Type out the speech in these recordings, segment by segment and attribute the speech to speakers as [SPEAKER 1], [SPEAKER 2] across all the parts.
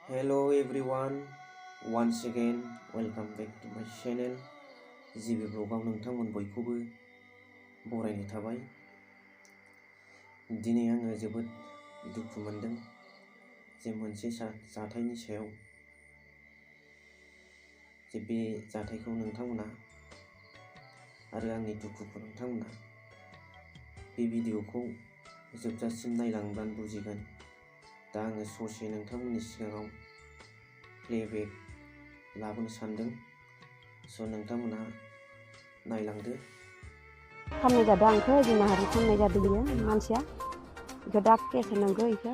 [SPEAKER 1] Hello everyone, once again welcome back to my channel. जिबि ब्लगाव नोंथांमोन बयखौबो बरायनाय थाबाय। दिनै आङो जोबोद दुखु मोनदों जे मोनसे जाथायनि सायाव जे बे जाथायखौ नोंथांमोना आरो आंनि दुखुखौ नोंथांमोना बे भिडिअखौ जोबजासिम नायलांब्लानो बुजिगोन। दा आङो ससे नोंथांमोननि सिगाङाव प्लेबेक लाबोनो सानदों, स' नोंथांमोनहा नायलांदो।
[SPEAKER 2] खामनाय जादों आंखौ जिनाहारि खामनाय जादों बियो मानसिया बेखौ दा केस होनांगौ बेखौ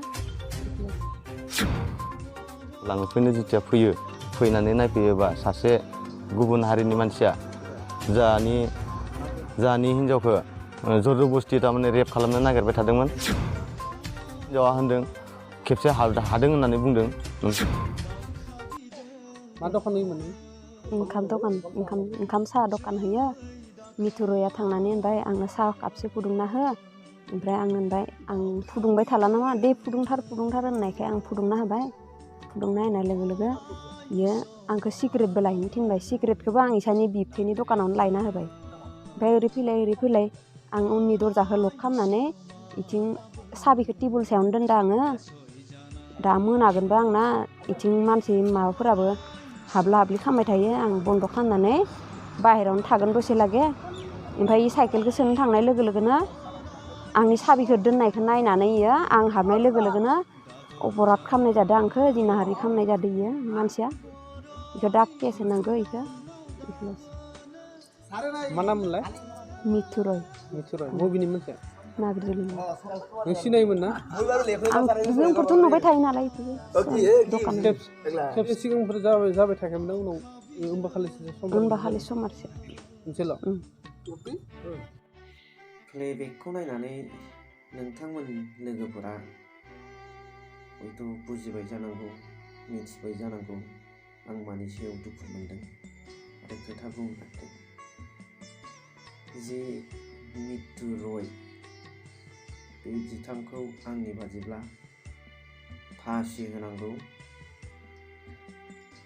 [SPEAKER 3] लांफैनो जेथिया फैयो फैनानै नायफैयोबा सासे गुबुन हारिनि मानसिया जाहानि हिन्जावखौ जरबस्ति थारमाने रेप खालामनो नागिरबाय थादोंमोन। हिन्जावा होनदों खेबसे हादों होननानै बुंदों।
[SPEAKER 4] मा दखान होयोमोन?
[SPEAKER 2] ओंखाम साहा दखान होयो। मिथुरया थांनानै होनबाय आंनो साहा कापसे फुदुंना हो। ओमफ्राय आं होनबाय आं फुदुंबाय थाला नामा दे फुदुंथार होननायखाय आं फुदुंना होबाय। फुदुंना होनाय लोगो लोगो बियो आंखौ सिगारेटबो लायनो थिनबाय। सिगारेटखौबो आं इसानि बिबथैनि दखानावनो लायना होबाय। ओमफ्राय ओरै फैलाय आं उननि दरजाखौ लक खालामनानै इथिं साबिखौ टेबोल सायावनो दोनदों आङो। दा मोनागोनबो आंना इथिं मानसि माबाफोराबो हाबला हाबलि खालामबाय थायो। आं बन्द' खालामनानै बाहेरायावनो थागोन दसे लागै। ओमफ्राय साइकेलखौ सोनो थांनाय लोगो लोगोनो आंनि साबिखौ दोननायखौ नायनानै इयो आं हाबनाय लोगो लोगोनो अपराध खालामनाय जादों आंखौ जिनाहारि खालामनाय जादों इयो मानसिया। बेखौ दा केस होनांगौ बेखौ।
[SPEAKER 4] मा नाम मोनलाय?
[SPEAKER 2] मिथुरय।
[SPEAKER 4] बबेनि मोनसे?
[SPEAKER 2] नागिरजोबनो
[SPEAKER 4] नों सिनायोमोन ना?
[SPEAKER 2] आं जोंफोरथ' नुबाय थायो नालाय दखान
[SPEAKER 4] खेबसे सिगांफोर जाबाय थाखायोमोन उनाव होनबा खालि
[SPEAKER 2] समारसे
[SPEAKER 4] मोनसेल'।
[SPEAKER 1] प्लेबेकखौ नायनानै नोंथांमोन लोगोफोरा हयथ' बुजिबाय जानांगौ, मिथिबाय जानांगौ आं मानि सायाव दुखु मोनदों आरो खोथा बुंनो नागिरदों। जे मिथुरय बे बिथांखौ आंनि बादिब्ला फासि होनांगौ।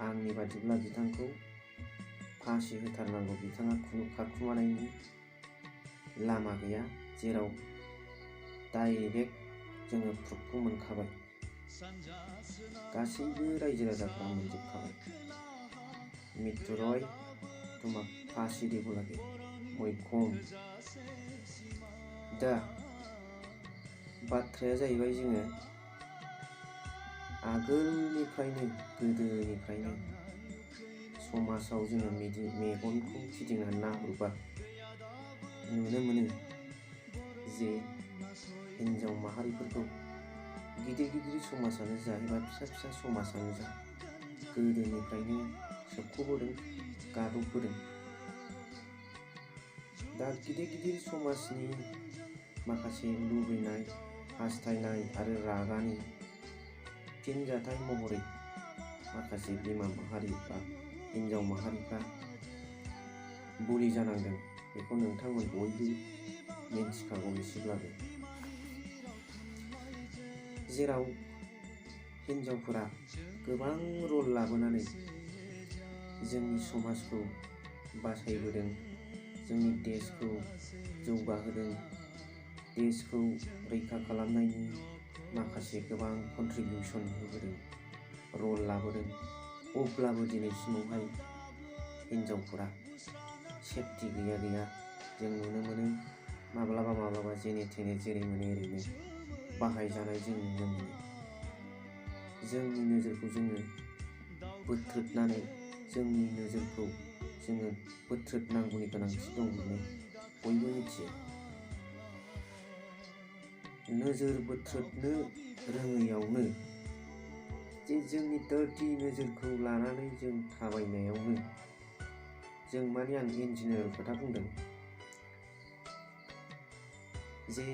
[SPEAKER 1] आंनि बादिब्ला बिथांखौ फासि होथारनांगौ। बिथाङा खुनु खारखुमानायनि लामा गैया, जेराव डाइरेक्ट जोङो प्रुफखौ मोनखाबाय। गासैबो रायजो राजाफ्रा मोनजोबखाबाय। मिथुरय तुम्हें फांसी देबो लगे मैखम। दा बाथ्राया जाहैबाय जोङो गोदोनिफ्रायनो समाजाव जोङो मेगनखौ फिदिंनानै नाहरबा नुनो मोनो जे हिन्जाव माहारिफोरखौ गिदिर समाजानो जा एबा फिसा समाजानो जा गोदोनिफ्रायनो सोबख'बोदों, गादबबोदों। दा गिदिर समाजनि माखासे लुबैनाय, हास्थायनाय आरो रागानि फिनजाथाय महरै माखासे बिमा माहारि बा हिन्जाव माहारिफ्रा बुलि जानांदों। बेखौ नोंथांमोन बयबो मिन्थिखागौ एसेब्लाबो। जेराव हिन्जावफोरा गोबां रल लाबोनानै जोंनि समाजखौ बासायबोदों, जोंनि देशखौ जौगाहोदों, देशखौ रैखा खालामनायनि माखासे गोबां कन्ट्रिबिउसन होबोदों, रल लाबोदों। अब्लाबो दिनैसिमावहाय हिन्जावफोरा सेफटि गैया जों नुनो मोनो। माब्लाबा जेने थेने जेरै मोनो ओरैनो बाहायजानाय जों नुनो मोनो। जोंनि नोजोरखौ जोङो बोथ्रोदनांगौनि गोनांथि दं होननानै बयबो मिथियो। नोजोर बोथ्रोदनो रोङैयावनो, जे जोंनि डार्टि नोजोरखौ लानानै जों थाबायनायावनो, जों माने आं इन जेनेरेल खोथा बुंदों जे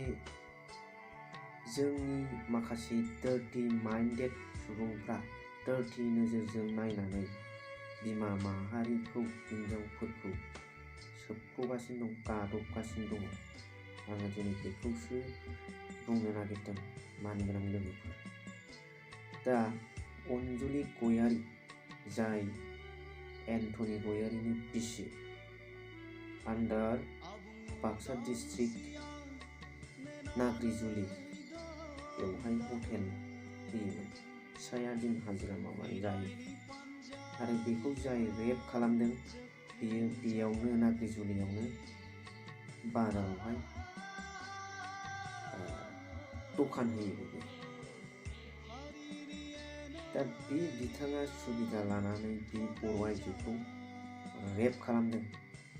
[SPEAKER 1] जोंनि माखासे डार्टि माइन्डेड सुबुंफ्रा डार्टि नोजोरजों नायनानै बिमा माहारिखौ, हिन्जावफोरखौ सोबख'गासिनो दं, गादबगासिनो दङ। आङो दिनै बेखौसो बुंनो नागिरदों मानगोनां लोगोफोर। दा अनजुलि गयारि जाय एन्टनि गयारिनि बिसि आन्डार बाक्सा डिस्ट्रिक्ट नाग्रिजुलि बेवहाय हटेल होयोमोन। फिसाया दिन हाजिरा मावनानै जायो आरो बेखौ जाय रेप खालामदों बियो बेयावनो नाग्रिजुलियावनो बाजारावहाय दखान होयो बेबो। दा बे बिथाङा सुबिदा लानानै बे बर' आइजोखौ रेप खालामदों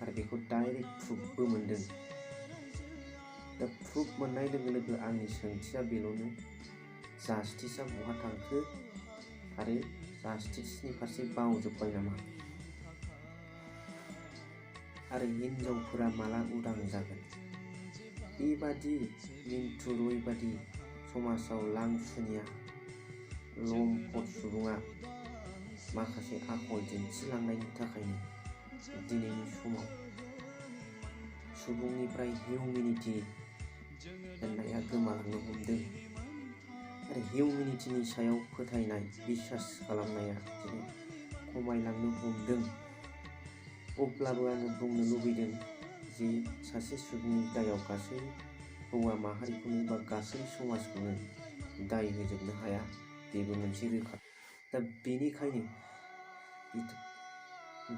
[SPEAKER 1] आरो बेखौ डाइरेक्ट प्रुफबो मोनदों। दा प्रुफ मोननाय लोगो लोगो आंनि सोंथिया बेल'नो जास्टिसआ बहा थांखो आरो जास्टिसनि फारसे बावजोब्बाय नामा आरो हिनजावफोरा माला उदां जागोन? बेबादि मिन्थु रय बादि समाजाव लांसुनिया लम्पट सुबुङा माखासे आखल दिन्थिलांनायनि थाखायनो दिनैनि समाव सुबुंनिफ्राय हिउमेनिटि होननाया गोमालांनो हमदों आरो हिउमेनिटिनि सायाव फोथायनाय बिसास खालामनाया दिनै खमायलांनो हमदों। अब्लाबो आङो बुंनो लुबैदों जे सासे सुबुंनि दायाव गासै हौवा माहारिखौनो बा गासै समाजखौनो दाय होजोबनो हाया, बेबो मोनसे रोखा। दा बेनिखायनो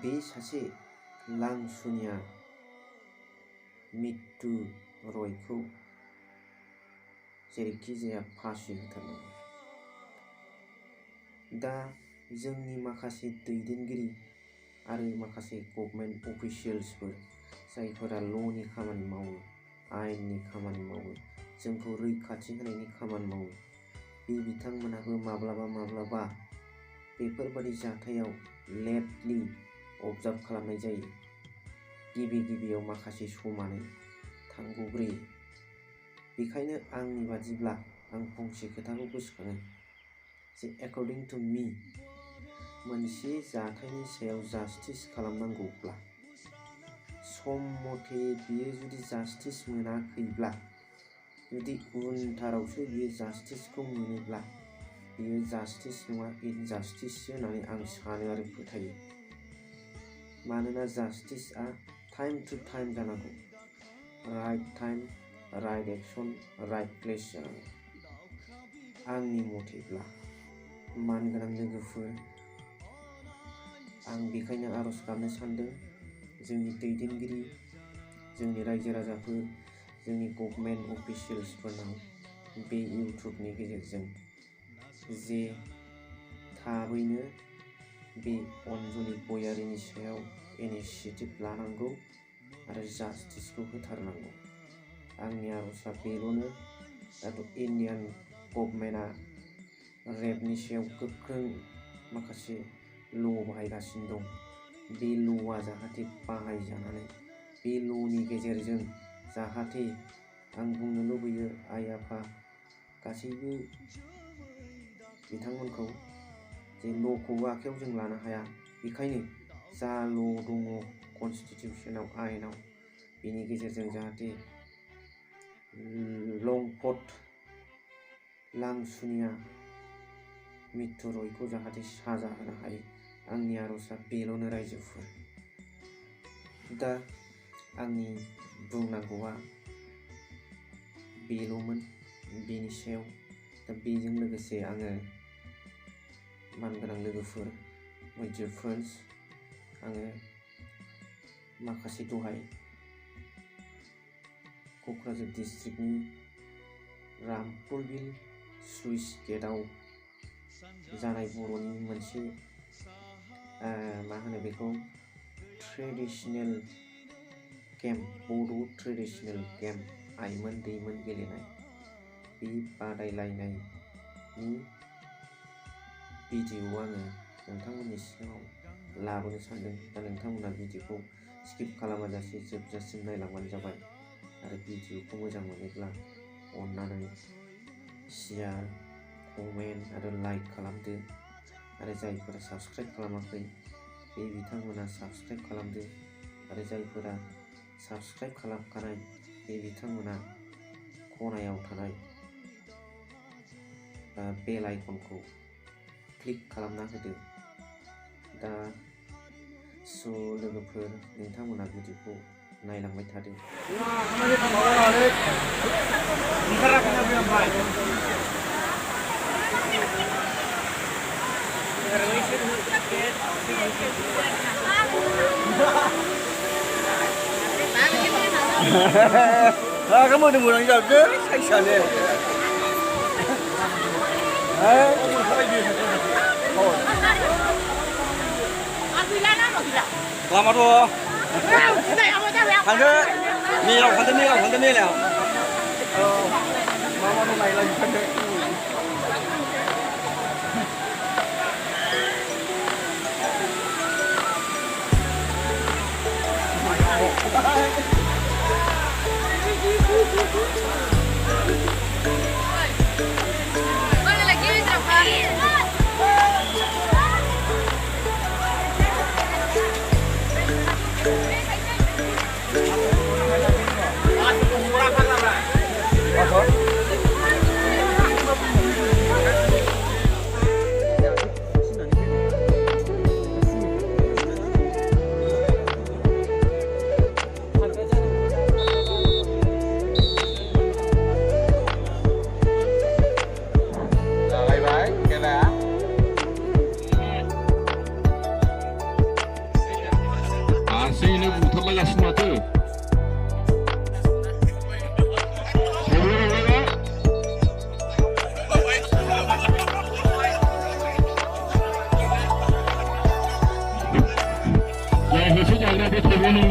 [SPEAKER 1] बे सासे लांसुनिया मित्तु रयखौ जेरैखि जाया फासि होथारनांगौ। दा जोंनि माखासे दैदेनगिरि आरो माखासे गभर्नमेन्ट अफिसियेल्सफोर जायफोरा ल'नि खामानि मावो, आयेननि खामानि मावो, जोंखौ रैखाथि होनायनि खामानि मावो, बे बिथांमोनाबो माब्लाबा बेफोरबादि जाथायाव लेटलि अबजार्भ खालामनाय जायो। गिबियाव माखासे समानो थांग'ग्रोयो। बेखायनो आंनि बादिब्ला आं फंसे खोथाखौ गोसोखाङो जे एकर्डिं टु मी मोनसे जाथायनि सायाव जास्टिस खालामनांगौब्ला सम मथे बियो जुदि जास्टिस मोनाखैब्ला, जुदि उनथारावसो बियो जास्टिसखौ मोनोब्ला बियो जास्टिस नङा इनजास्टिससो होननानै आं सानो आरो फोथायो। मानोना जास्टिसआ टाइम टु टाइम जानांगौ, right time right action right place जानांगौ। आंनि मथेब्ला मानगोनां लोगोफोर, आं बेखायनो आर'ज गाबनो सानदों जोंनि दैदेनगिरि, जोंनि रायजो राजाफोर, जोंनि गभर्नमेन्ट अफिसियेल्सफोरनाव बे इउटुबनि गेजेरजों जे थाबैनो बे अनजुलि गयारिनि सायाव इनिसियेटिभ लानांगौ आरो जास्टिसखौ होथारनांगौ। आंनि आर'जआ बेल'नो। दाथ' इण्डियान गभर्नमेन्टआ रेपनि सायाव गोख्रों माखासे ल' बाहायगासिनो दं। बे ल'आ जाहाथे बाहायजानानै बे ल'नि गेजेरजों जाहाथे आं बुंनो लुबैयो आइ आफा गासैबो बिथांमोनखौ जे ल'खौबो आखायाव जों लानो हाया। बेखायनो जा ल' दङ कनस्टिटिउसनाव, आयेनाव, बेनि गेजेरजों जाहाथे लंपट लांसुनिया मित्तु रयखौ जाहाथे साजा होनो हायो। आंनि आर'जआ बेल'नो रायजोफोर। दा आंनि बुंनांगौआ बेल'मोन बेनि सायाव। दा बेजों लोगोसे आङो मानगोनां लोगोफोर, माय डियर फ्रेन्ड्स, आङो माखासे दहाय क'क्राझार डिस्ट्रिक्टनि रामफलबिल स्लुइस गेटआव जानाय बर'नि मोनसे मा होनो बेखौ ट्रेडिशनेल गेम, बड' ट्रेडिशनेल गेम आइमोन दैमोन गेलेनाय, बे बादायलायनायनि भिडिअ आङो नोंथांमोननि सिगाङाव लाबोनो सानदों। दा नोंथांमोना भिडिअखौ स्किप खालामाजासे जोबजासिम नायलांबानो जाबाय आरो भिडिअखौ मोजां मोनोब्ला अननानै शेयार, कमेन्ट आरो लाइक खालामदो आरो जायफोरा साबस्क्राइब खालामाखै बे बिथांमोना साबस्क्राइब खालामदो आरो जायफोरा साबस्क्राइब खालामखानाय बे बिथांमोना खनायाव थानाय बेल आइकनखौ क्लिक खालामना होदो। दा स' लोगोफोर नोंथांमोना भिडिअखौ नायलांबाय थादो।
[SPEAKER 5] Kamu udah mulai jaga, saya sana. Lama tu. Hande, ni lah, hande ni lah. Mama tu naik lagi hande.
[SPEAKER 6] Mana lagi ni trabajar?
[SPEAKER 7] Ini butuh lagi semua tu. Ya, ini sudah ada di sini,